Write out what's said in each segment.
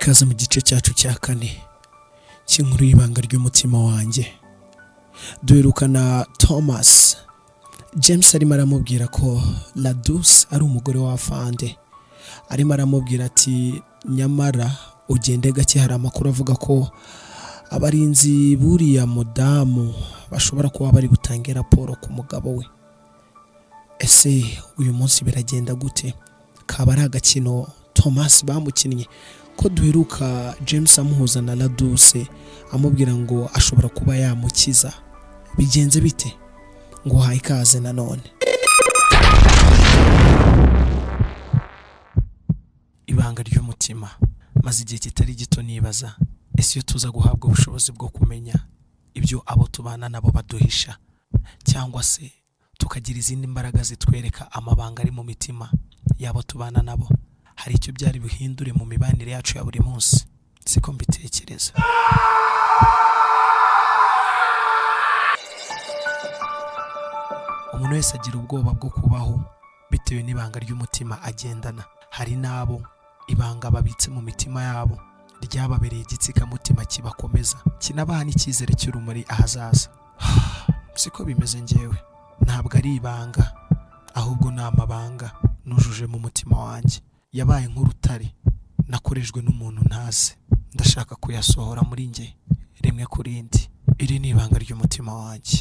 Ikaze mu gice cyacu cya kane cy'inkuru y'ibanga ry'umutima wanjye. Duherukana Thomas. James arimo aramubwira ko Ladouce ari umugore wa Afande. Arimo aramubwira ati nyamara ugende gake, hari amakuru avuga ko abarinzi buriya mudamu bashobora kuba bari butange raporo ku mugabo we. Ese uyu munsi biragenda gute? Kaba ari agakino Thomas bamukinnye? Ko duheruka James amuhuza na Ladouce amubwira ngo ashobora kuba yamukiza, bigenze bite? Ngo uhaye ikaze nanone. Ibanga ry'umutima. Maze igihe kitari gito nibaza, ese iyo tuza guhabwa ubushobozi bwo kumenya ibyo abo tubana nabo baduhisha, cyangwa se tukagira izindi mbaraga zitwereka amabanga ari mu mitima y'abo tubana nabo, hari icyo byari buhindure mu mibanire yacu ya buri munsi? Siko mbitekereza. Umuntu wese agira ubwoba bwo kubaho bitewe n'ibanga ry'umutima agendana. Hari n'abo ibanga babitse mu mitima yabo ryababereye igitsikamutima kibakomeza, kinabaha n'icyizere cy'urumuri ahazaza. Siko bimeze njyewe, ntabwo ari ibanga, ahubwo ni amabanga nujuje mu mutima wanjye. Yabaye nk'urutare nakorejwe n'umuntu ntazi, ndashaka kuyasohora muri njye rimwe ku rindi. Iri ni ibanga ry'umutima wanjye.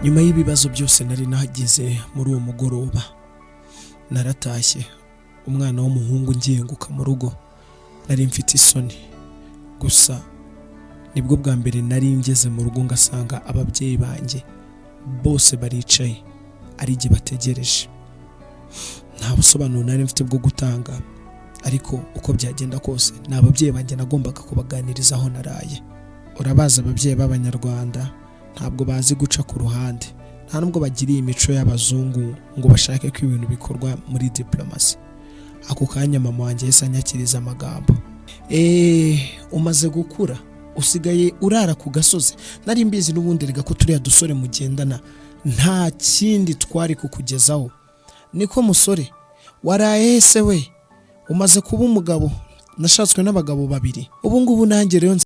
Nyuma y'ibibazo byose nari nagize muri uwo mugoroba, naratashye umwana w'umuhungu ngenguka mu rugo. Nari mfite isoni, gusa nibwo bwa mbere nari ngeze mu rugo ngasanga ababyeyi banjye bose baricaye ari jye bategereje. Nta busobanuro nari mfite bwo gutanga, ariko uko byagenda kose ni ababyeyi banjye nagombaga kubaganiriza aho naraye. Urabazi ababyeyi b'Abanyarwanda ntabwo bazi guca ku ruhande, nta nubwo bagiriye imico y'abazungu ngo bashake ko ibintu bikorwa muri diplomasi. Ako kanya mama wanjye yahise anyakiriza amagambo: umaze gukura usigaye urara ku gasozi. Nari mbizi n'ubundi rega ko turiya dusore mugendana nta kindi twari kukugezaho. Niko musore waraye se we, umaze kuba umugabo, nashatswe n'abagabo babiri, ubu ngubu nanjye rero.